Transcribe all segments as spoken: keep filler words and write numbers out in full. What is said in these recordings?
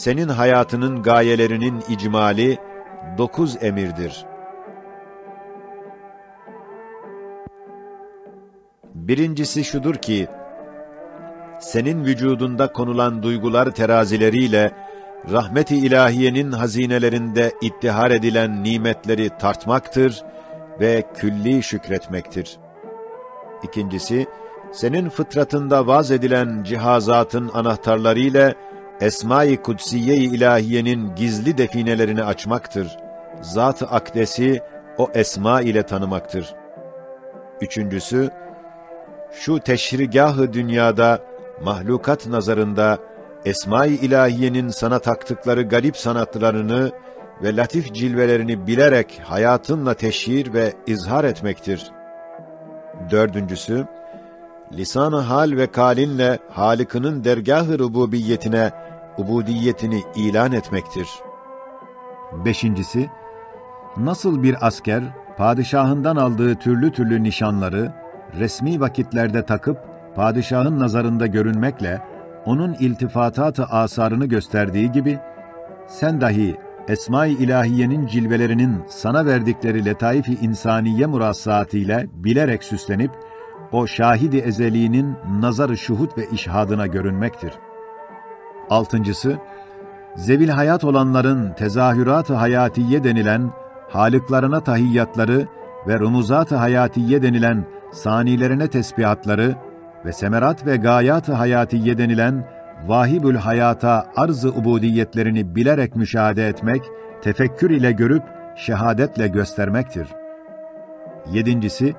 Senin hayatının gayelerinin icmali dokuz emirdir. Birincisi şudur ki, senin vücudunda konulan duygular terazileriyle rahmet-i ilahiyenin hazinelerinde iddihar edilen nimetleri tartmaktır ve külli şükretmektir. İkincisi, senin fıtratında vaz edilen cihazatın anahtarlarıyla Esma-i Kudsiye-i İlahiyenin gizli definelerini açmaktır. Zat-ı Akdes'i o esma ile tanımaktır. Üçüncüsü, şu teşrigâh-ı dünyada mahlukat nazarında Esma-i İlahiyenin sana taktıkları garip sanatlarını ve latif cilvelerini bilerek hayatınla teşhir ve izhar etmektir. Dördüncüsü, lisan-ı hal ve kalinle Halık'ının dergâh-ı rububiyetine ubudiyetini ilan etmektir. Beşincisi, nasıl bir asker padişahından aldığı türlü türlü nişanları resmi vakitlerde takıp padişahın nazarında görünmekle onun iltifatat-ı asarını gösterdiği gibi, sen dahi Esma-i İlahiyenin cilvelerinin sana verdikleri letaif-i insaniye murassaatıyla bilerek süslenip, o şahid-i ezelinin nazar-ı şuhut ve işhadına görünmektir. Altıncısı, zevil hayat olanların tezahürat-ı hayatiye denilen halıklarına tahiyyatları ve rumuzat-ı hayatiye denilen sanilerine tesbihatları ve semerat ve gayat-ı hayatiye denilen vahibül hayata arz-ı ubudiyetlerini bilerek müşahede etmek, tefekkür ile görüp, şehadetle göstermektir. Yedincisi,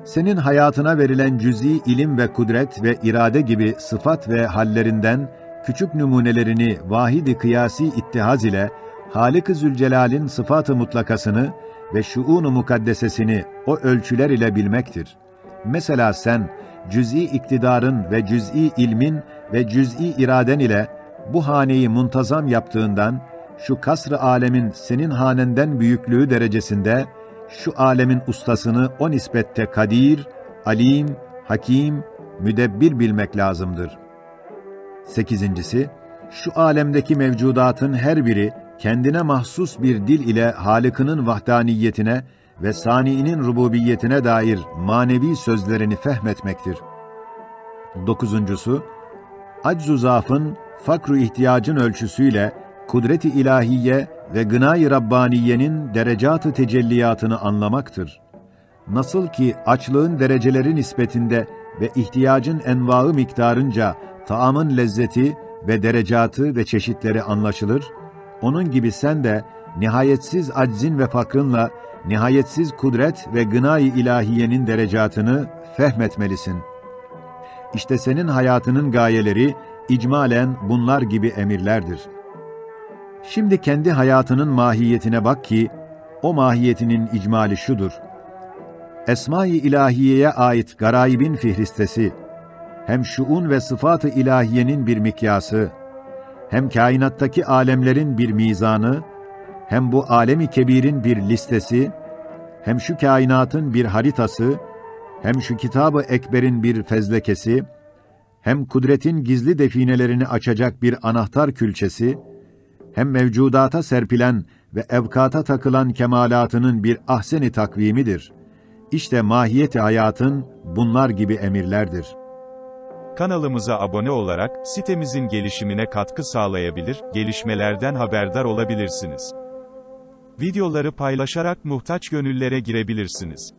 senin hayatına verilen cüz'i ilim ve kudret ve irade gibi sıfat ve hallerinden küçük nümunelerini vahid-i kıyasi ittihaz ile Halık-ı Zülcelal'in sıfat-ı mutlakasını ve şuun-u mukaddesesini o ölçüler ile bilmektir. Mesela sen, cüz'i iktidarın ve cüz'i ilmin ve cüz'i iraden ile bu haneyi muntazam yaptığından, şu kasr-ı alemin senin hanenden büyüklüğü derecesinde, şu alemin ustasını o nispette kadir, alim, hakim, müdebbir bilmek lazımdır. Sekizincisi, şu alemdeki mevcudatın her biri kendine mahsus bir dil ile Halık'ının vahdaniyetine ve Sani'nin rububiyetine dair manevi sözlerini fehmetmektir. Dokuzuncusu, aczu zafın, fakru ihtiyacın ölçüsüyle kudret-i ilahiye ve gınay-ı Rabbaniyenin derecat-ı tecelliyatını anlamaktır. Nasıl ki açlığın dereceleri nispetinde ve ihtiyacın envaı miktarınca taamın lezzeti ve derecatı ve çeşitleri anlaşılır, onun gibi sen de nihayetsiz aczin ve fakrınla nihayetsiz kudret ve gınay-ı ilahiyenin derecatını fehmetmelisin. İşte senin hayatının gayeleri icmalen bunlar gibi emirlerdir. Şimdi kendi hayatının mahiyetine bak ki, o mahiyetinin icmali şudur. Esma-i İlahiye'ye ait garaibin fihristesi, hem şuun ve sıfat-ı ilahiyenin bir mikyası, hem kainattaki alemlerin bir mizanı, hem bu alem-i kebirin bir listesi, hem şu kainatın bir haritası, hem şu kitab-ı ekberin bir fezlekesi, hem kudretin gizli definelerini açacak bir anahtar külçesi, hem mevcudata serpilen ve evkata takılan kemalatının bir ahsen-i takvimidir. İşte mahiyet-i hayatın bunlar gibi emirlerdir. Kanalımıza abone olarak sitemizin gelişimine katkı sağlayabilir, gelişmelerden haberdar olabilirsiniz. Videoları paylaşarak muhtaç gönüllere girebilirsiniz.